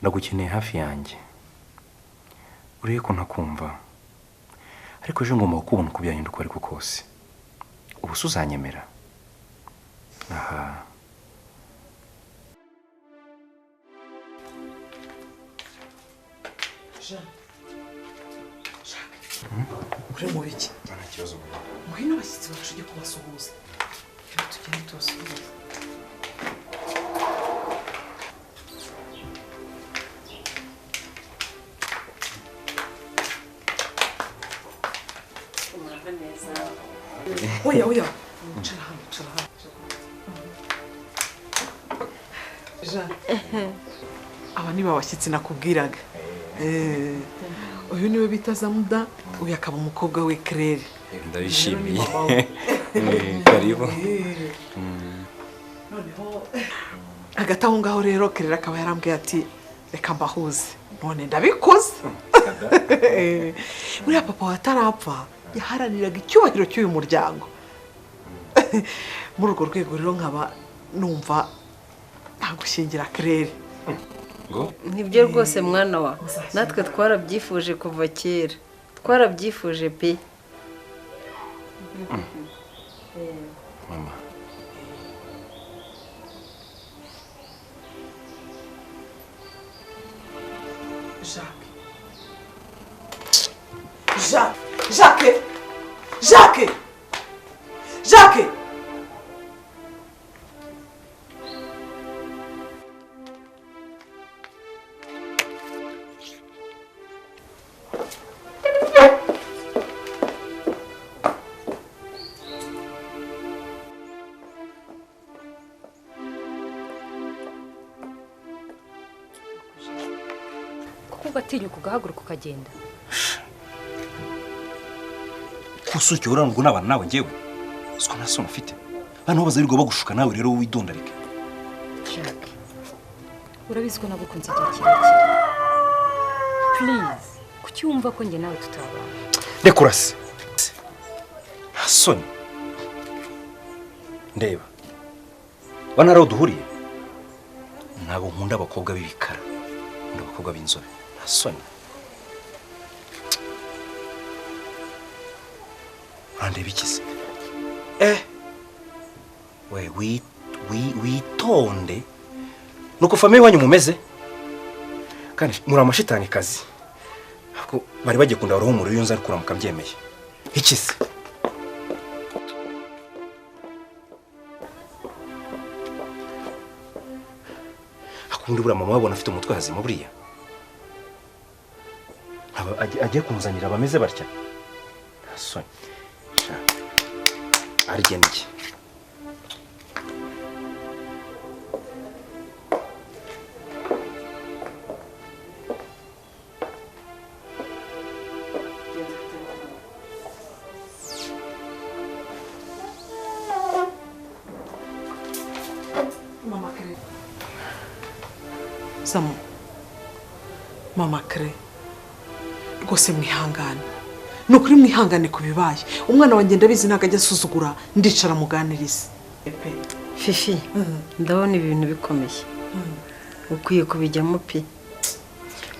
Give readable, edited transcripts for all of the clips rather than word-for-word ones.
Ndagukeneye hafi yanjye. Uriye ko ntakumva. Ariko ejo ngomba kukubona uko byagenda uko ariko kose. Ubu se uzanyemera? Aha. Uri mu biki? Nta kibazo. Ngwino abashyitsi bacu ujye kubasuhuza. Tugende tubasuhuze. Oya oya. Cara hano, cara hano. Jean. Aba ni babashyitsi nakubwiraga. Uyu niwe bita Zamuda, uyu akaba umukobwa we Claire. Ndabishimiye. Karibu. Noneho hagati aho ngaho rero Claire akaba yarambwiye ati reka mbahuze. None ndabikoze. Uriya papa watarapfa yaharaniraga icyubahiro cy'uyu muryango. Muri urwo rwego rero nkaba numva ntagushyingira Claire. Nibyo rwose mwana wa natwe twarabyifuje kuva kera, twarabyifuje pe. Mama, Jacques, Jacques, Jacques, Jacques, Jacques. Ugatinyuka ugahaguruka ukagenda. Kusuke urangwa n'abana nawe ngewe siko nta soni ufite. Bano bazarirwa bagushuka nawe rero widondarike. Jacques, urabizi ko nagukunze igihe kirekire. Please, kuki wumva ko njye nawe tutabana? Reka urase. Nta soni. Ndeba. Bana rero duhuriye. Ntabwo nkunda abakobwa b'ibikara. Nkunda abakobwa b'inzobe. Soni. Urandeba iki se? We witonde. Nuko famille wanyu mumeze? Kandi muri amashitani kazi. Ahubwo bari bagiye kundahura umuriro iyo nza kuramuka mbyemeye. Iki se? Akundi buriya mama wabona afite umutwe hazima buriya. Agiye kunzanira abameze batya. Soni. Arigende. Mama Claire. Samu. Mama Claire. Rwose mwihangane. Ni ukuri mwihangane ku bibaye. Umwana wanjye ndabizi ntabwo ajya asuzugura, ndicara muganirize. Fifi, ndabona ibintu bikomeye. Ukwiye kubijyamo pe.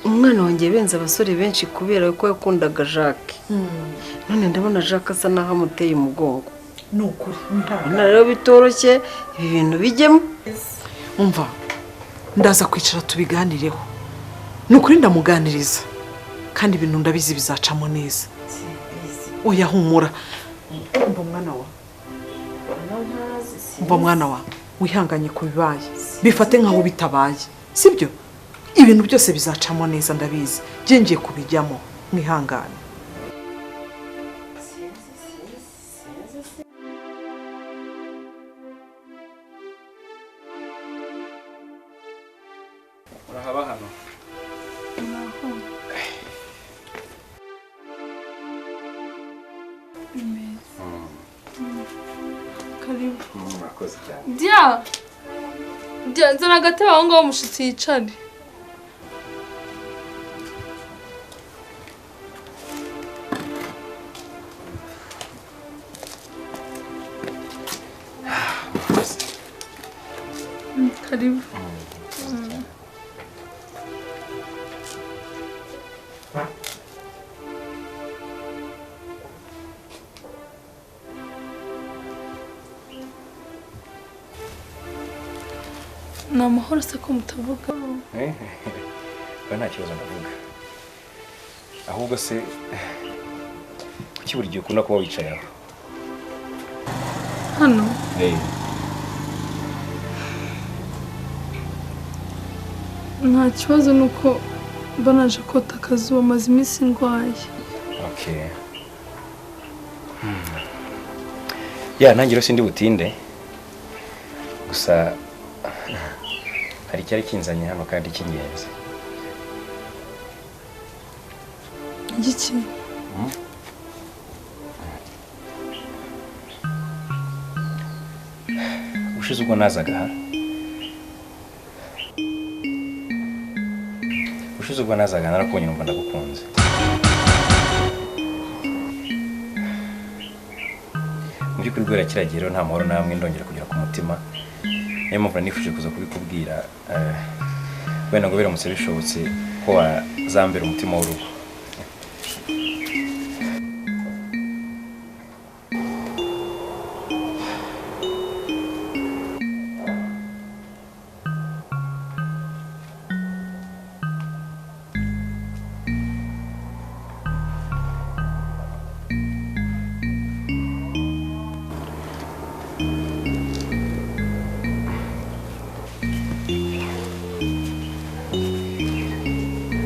Umwana wanjye benze abasore benshi kubera ko yakundaga Jacques. None ndabona Jacques asa naho amuteye umugongo. Ni ukuri. Ndabona rero bitoroshye ibi bintu bijyemo. Umva, ndaza kwicara tubiganireho. Ni ukuri ndamuganiriza. Kandi ibintu ndabizi bizacamo neza. Oya humura. Umva mwana wa. Umva mwana wa, wihanganye ku bibaye. Bifate nkaho bitabaye. Sibyo? Ibintu byose bizacamo neza ndabizi. Ngiye kubijyamo, mwihangane. Urahaba hano. Karibu. Murakoze cyane. Dia. Dia, nzana agatebe aho ngaho umushitsi yicare. Karibu. Ni amahoro se ko mutavuga? Oya nta kibazo ndavuga. Ahubwo se kuki buri gihe ukunda kuba wicaye aho? Hano? Nta kibazo nuko mba naje kota akazuba, maze iminsi ndwaye. Okay. Ya nanjye rero sindi butinde. Gusa hari icyari kinzanye hano kandi cy'ingenzi. Igiki? Ushize ubwo nazaga aha. Ushize ubwo nazaga narakubonye numva ndagukunze. Mu by'ukuri guhera kiriya gihe rero nta mahoro namwe ndongera kugera ku mutima. Niyo mpamvu nifuje kuza kubikubwira, wenda ngo biramutse bishobotse ko wazambera umutima w'urugo.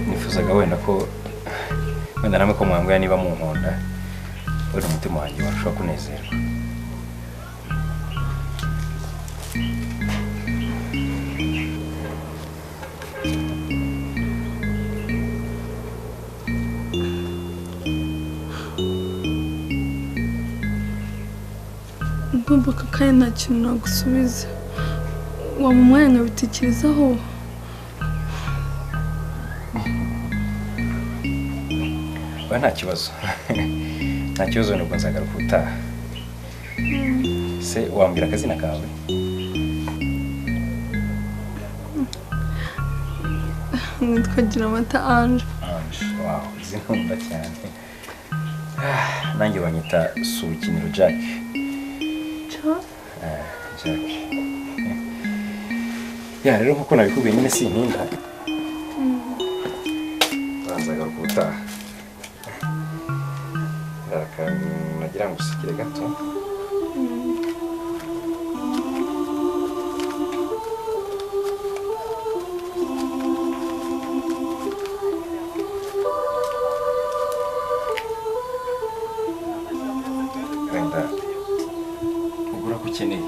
Nifuzaga wenda ko wenda namwe ko mwambwira niba munkunda, wenda umutima wanjye warushaho kunezerwa. Ndumva aka kanya nta kintu nagusubiza. Wampa umwanya nkabitekerezaho? Oya nta kibazo. Nta kibazo nubwo nzagaruka ubutaha. Se wambwira akazina kawe? Nitwa Giramata Ange. Ange, wow, izina nkunda cyane. Nanjye banyita Subukiniro Jack. Jack. Ya rero nkuko nabikubwiye nyine sintinda. Nzagaruka ubutaha. Nagira ngo usikire gato. Wenda ugura ko ukeneye.